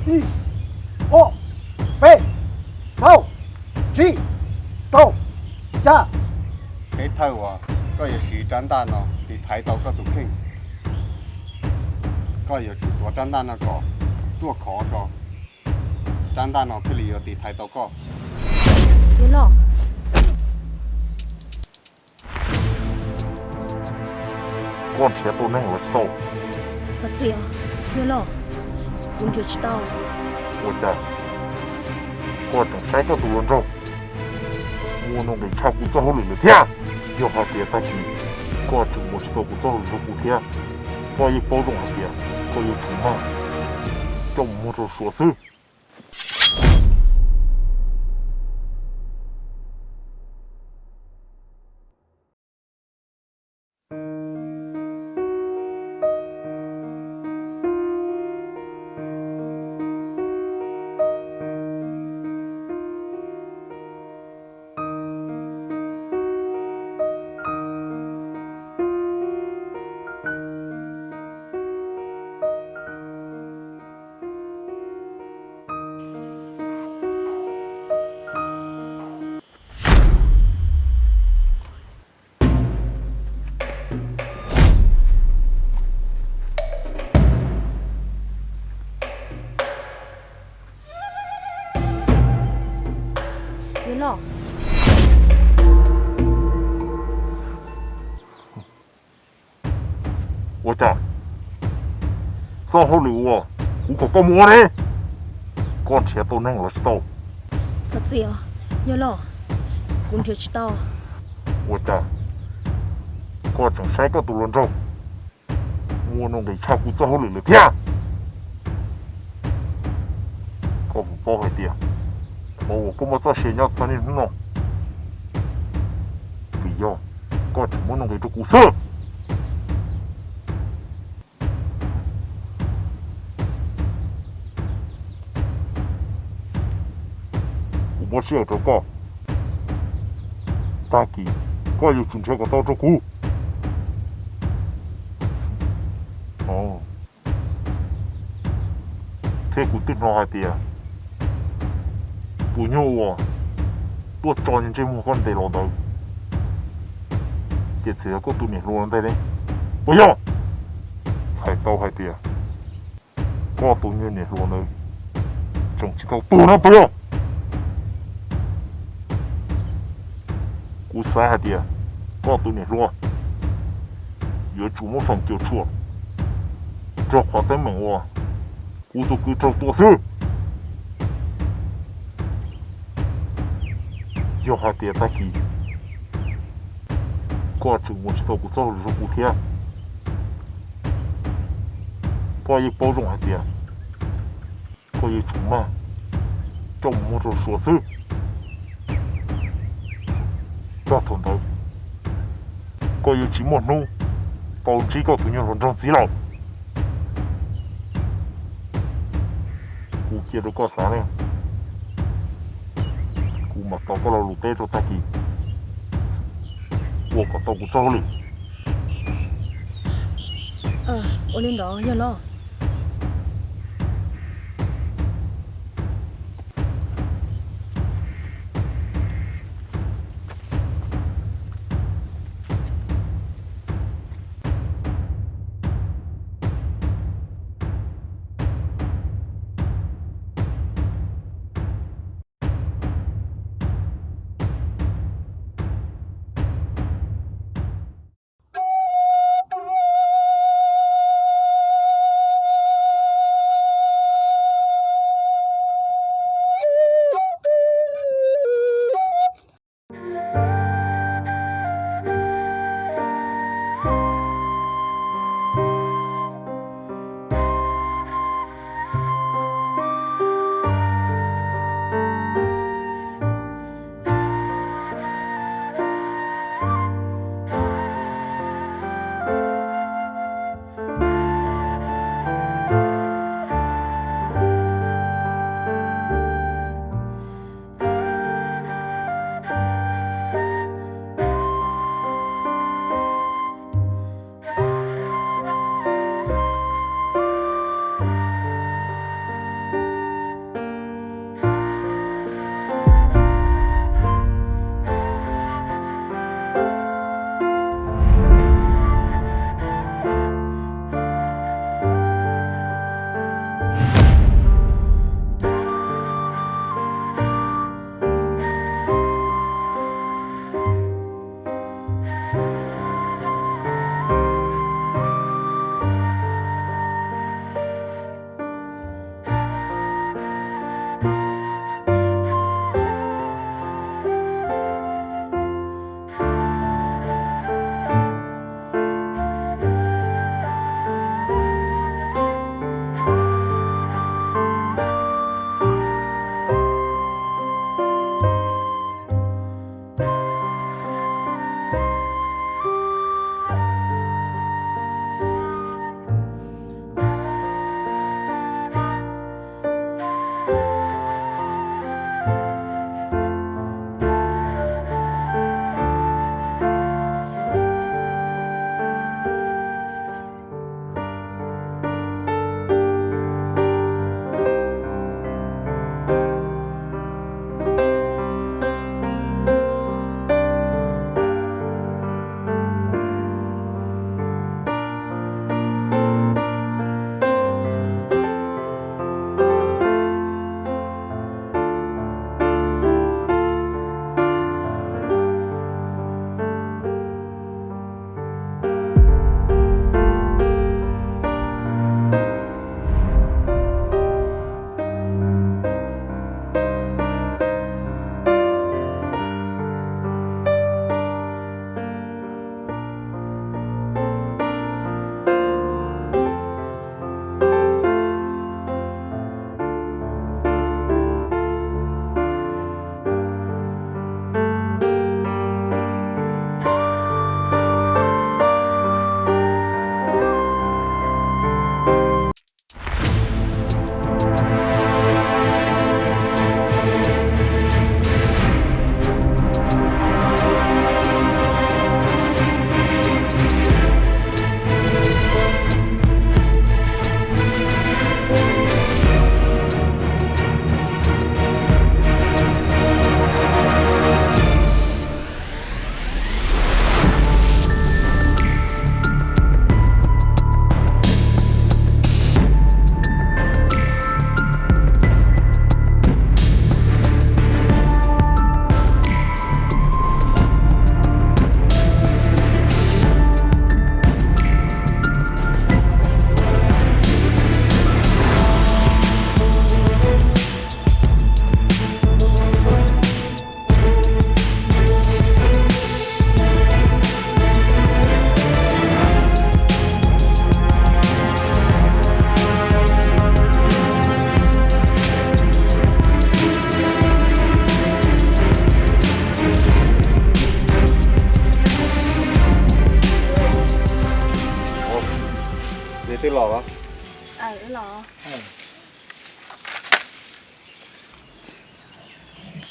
Ib, ob, peb, plaub, tsib, rau, xya. Kev thawj uas koj yuav siv rab ntaj no tiv thaiv tau koj tus kheej. Koj yuav tsum tuav rab ntaj no kom ruaj khov tso, rab ntaj no thiaj li yuav tiv thaiv tau koj. Yawg loj, koj nrhiav tau neeg los tsis tau? Thov txim os yawg loj, kuv nrhiav tsis tau. Ua cas koj tseem saib koj tus hluas nraug muaj nuj nqis tshaj kuv txoj hauj lwm lawm thiab? Yog hais tias tag kis koj tseem ua tsis tau kuv txoj hauj lwm rau kuv thiab, koj yeej paub zoo hais tias koj yuav tsum mag coj mus muag rau Suav xwb. Yawg loj, ua cas txoj hauj lwm uas kuv kom koj mus ua ne, koj nrhiav tau neeg los tsis tau? Thov txim os yawg loj, kuv nrhiav tsis tau. Ua cas koj tseem saib koj tus hluas nraug muaj nuj nqis tshaj kuv txoj hauj lwm lawm thiab? Koj puas paub hais tias qhov uas koj muaj txoj sia nyob txog niaj hnub no vim yog koj tseem muaj nuj nqis rau kuv xwb. Kuv muab siab rau koj, tag kis koj yuav tsum nrhiav kom tau rau kuv. Thiab kuv twb hnov hais tias tus nyuj uas tuaj tso ntsej muag koj ntes los ntawd ces txawm yog koj tus niam hluas ntag ne, puas yog? Txhais tau hais tias koj tus nyuag niam hluas ntawd tseem tsis tau tuag no puas yog? Kuv xav hais tias koj tus niam hluas yuav tsum muab feem cuam tshuam rau qhov teeb meem uas kuv tus kwv raug tua xwb. Yog hais tias tag kis koj tseem ua tsis tau kuv txoj hauj lwm rau kuv thiab, koj yeej paub zoo hais tias koj yuav tsum mag coj mus muag rau Suav xwb. Txog thaum ntawd koj yuav tsis muaj hnub tau ntsib koj tus nyuag hluas nraug ntxiv lawm. Kuv cia rau koj xav ne, kuv mam tau koj lo lus teb rau tag kis, ua kom tau kuv txoj hauj lwm. Ua li ntawd yawg loj.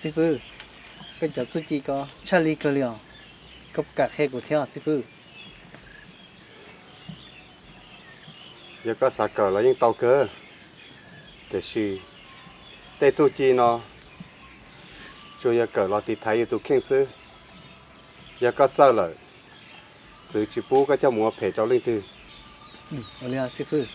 Xib fwb, koj cov txuj ci ko tshaj li kawg li os. Koj puas kam qhia kuv thiab os xib fwb? Yog koj xav kawm los yeej tau kawg, tiam sis tej txuj ci no tsuas yog kawm los tiv thaiv yus tus kheej xwb. Yog koj txawj lawm, txwv tsis pub koj coj mus ua phem rau leej twg. Ua li xib fwb.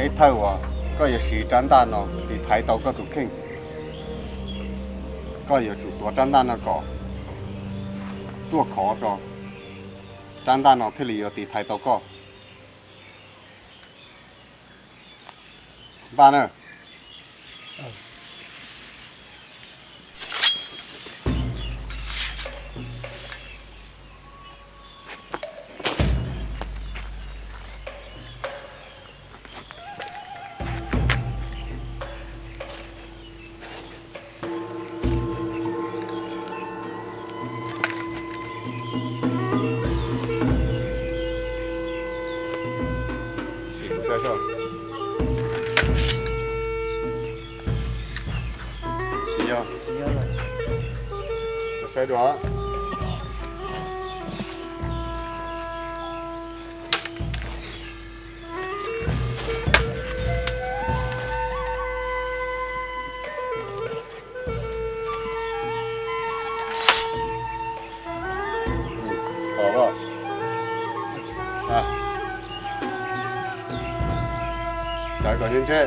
Kev thawj uas koj yuav siv rab ntaj no tiv thaiv tau koj tus kheej, koj yuav tsum tuav rab ntaj no kom ruaj khov tso, rab ntaj no thiaj li yuav tiv thaiv tau koj. Npaj na. Sim kuv saib soj. Sim yog. Saib dua. Sawv kom ntshe ntshe.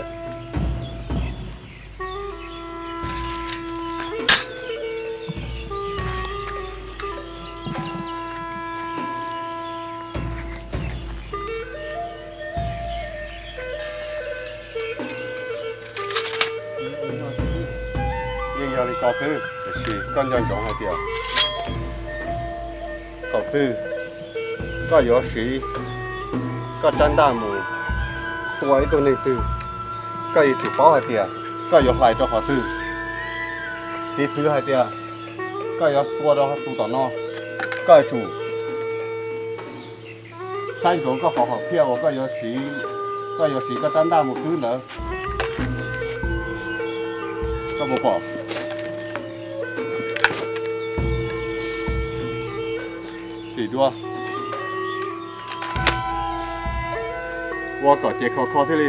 Yeej yog li ko xwb, tiam sis koj nco ntsoov hais tias thaum twg koj yuav siv koj rab ntaj mus tua ib tug neeg twg, koj yuav tsum paub hais tias koj yuav hlais rau qhov twg. Piv txwv hais tias koj yuav tua rau tus tom no, koj yuav tsum saib ntsoov koj qhov hom phiaj uas koj yuav siv, koj yuav siv koj rab ntaj mus twb ntawd. Koj puas pom? Sim dua. Ua kom ces khov kho thiaj li.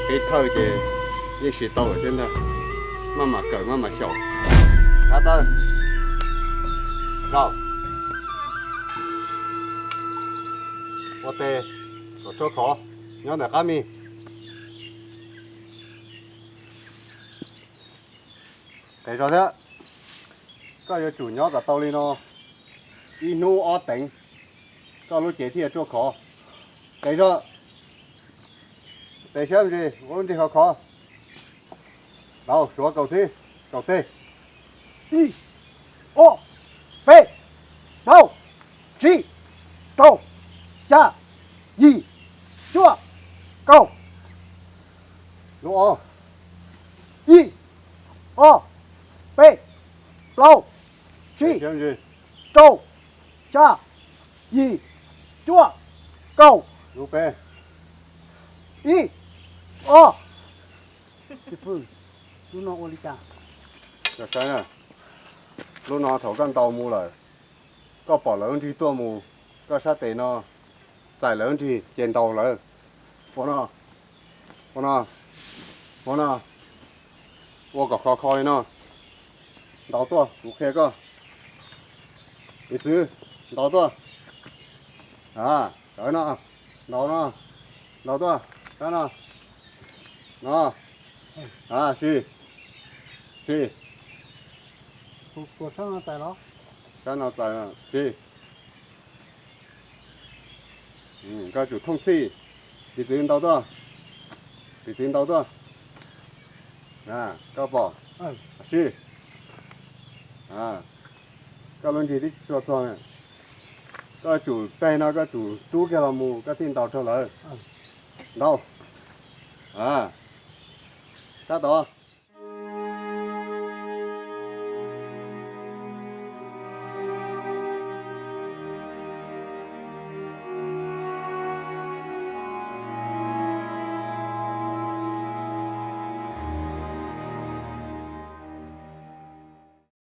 Kev thawj ces yeej siv tau lawm thiab ntag. Maj mam kawm maj mam xyaum. Qab tawj. Zaum. Ua tes kom tshuab khov nyob ntawm qab mis. Qes zog thiab. Koj yuav tsum nyob kom tau li no ib hnub ob teev, koj lub cev thiaj tsuaj khov. Qes zog. Tes siab ntsis, ua lub nrig khov khov. Tau, suav kaum tib, kaum teg. Ib, ob, peb, plaub, tsib, rau, xya, yim, cuaj, kaum. Lub ob. Ib, ob, peb, plaub, tsib, rau, xya, yim, cuaj, kaum. Lub peb. Ib, ob. Lub no ua li cas? Saib, lub no thaum koj ntaus mus lawm, koj pom lawv lub nrig tuaj mus, koj sab tes no txais lawv lub nrig ces ntaus lawv. Ua no, ua no, ua no, ua kom khov kho li no. Ntaus tuaj, kuv qhia koj. Piv txwv, ntaus tuaj. A, sawv no, ntaus no, ntaus tuaj, sab no, no, a, si, si. Sab no txais, tsis, koj tsum thooj txhij, piv txwv ntaus tuaj, piv txwv ntaus tuaj, koj pom, sib, koj lub nrig twb tsis tshua txog, koj tsum teg no koj tsum rub kiag los mus koj thiaj ntaus raug lawv, ntaus, sab tod,